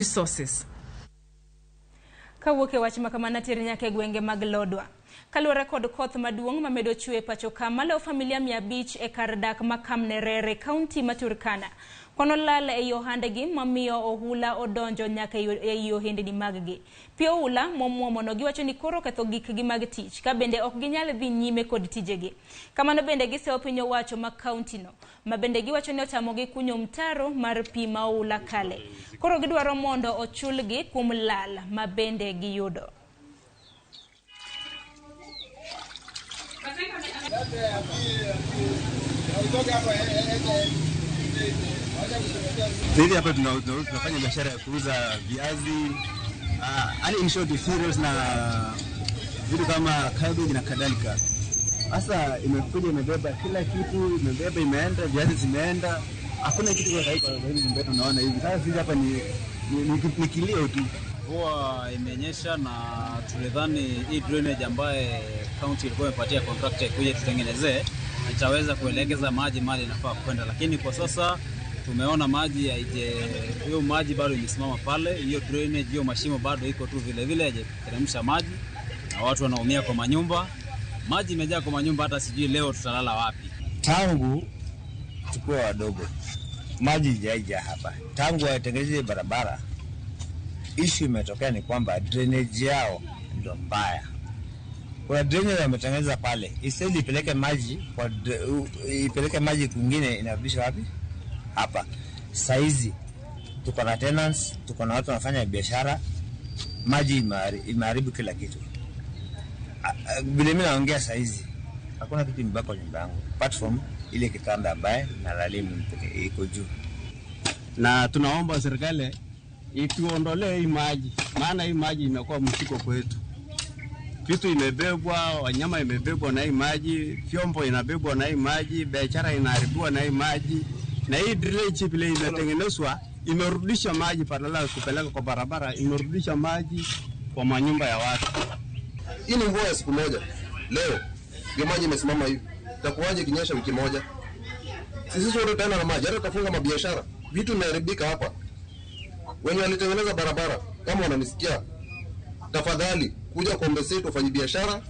resources. Kawuok e wach makamana tir nyaka e gwenge mag Lodwa. Kaluwore kod koth maduong' mamedo chwe pacho ka maloyo familia 500 e kar dak ma Kamnerere, kaunti ma Turkana. Kono lal ei ohandgi mamiyo ohula odonjo nyaka ei ohendni mag-gi. Pi ohula momuomono giwacho ni koro ketho gikgi mag tich ka bende ok ginyal dhi nyime kod tijegi. Kamano bende giseyo piny owacho ma kaunti no, ma bende giwacho ni otamogi kunyo mtaro mar pi ma ohula kale. Koro gidwaro mondo ochulgi kuom lal ma bende giyudo. Hivi hapa tunafanya biashara ya kuuza viazi, in short cereals na vitu kama cabbage na kadhalika. Sasa imekuja imebeba kila kitu, imebeba imeenda, viazi zimeenda, hakuna kitu kwa sasa hivi mbele tunaona hivi. Sasa sisi hapa ni kilio tu. Mvua imenyesha na tulidhani hii drainage ambaye county ilikuwa imepatia contractor kuja tutengenezee itaweza kuelekeza maji mali inafaa kwenda, lakini kwa sasa tumeona maji haije, hiyo maji bado imesimama pale, hiyo drainage, hiyo mashimo bado iko tu vile vile haijateremsha maji na watu wanaumia kwa manyumba. Maji imejaa kwa manyumba, hata sijui leo tutalala wapi. Tangu tukiwa wadogo maji haijajaa hapa, tangu watengeneze barabara. Issue imetokea ni kwamba drainage yao ndio mbaya. Kuna drainage wametengeneza pale, instead ipeleke maji kwa ipeleke maji kwingine, inarudisha wapi? Hapa. Saizi tuko na tenants, tuko na watu wanafanya biashara, maji imeharibu kila kitu. Vile mimi naongea saizi hakuna kitu imebaki kwa nyumba yangu apart from ile kitanda ambaye nalalia iko juu. Na tunaomba serikali ituondolee hii maji, maana hii maji imekuwa mshiko kwetu. Vitu imebebwa, wanyama imebebwa na hii maji, vyombo inabebwa na hii maji, biashara inaharibiwa na hii maji. Na hii drainage vile imetengenezwa imerudisha maji badala ya kupeleka kwa barabara, imerudisha maji kwa manyumba ya watu. Hii ni mvua ya siku moja. Leo ndio maji imesimama hivi. Itakuwaje ikinyesha wiki moja? Sisi sote tutaenda na maji, hata tutafunga mabiashara. Vitu vimeharibika hapa. Wenye walitengeneza barabara, kama wananisikia, tafadhali kuja compensate wafanyabiashara.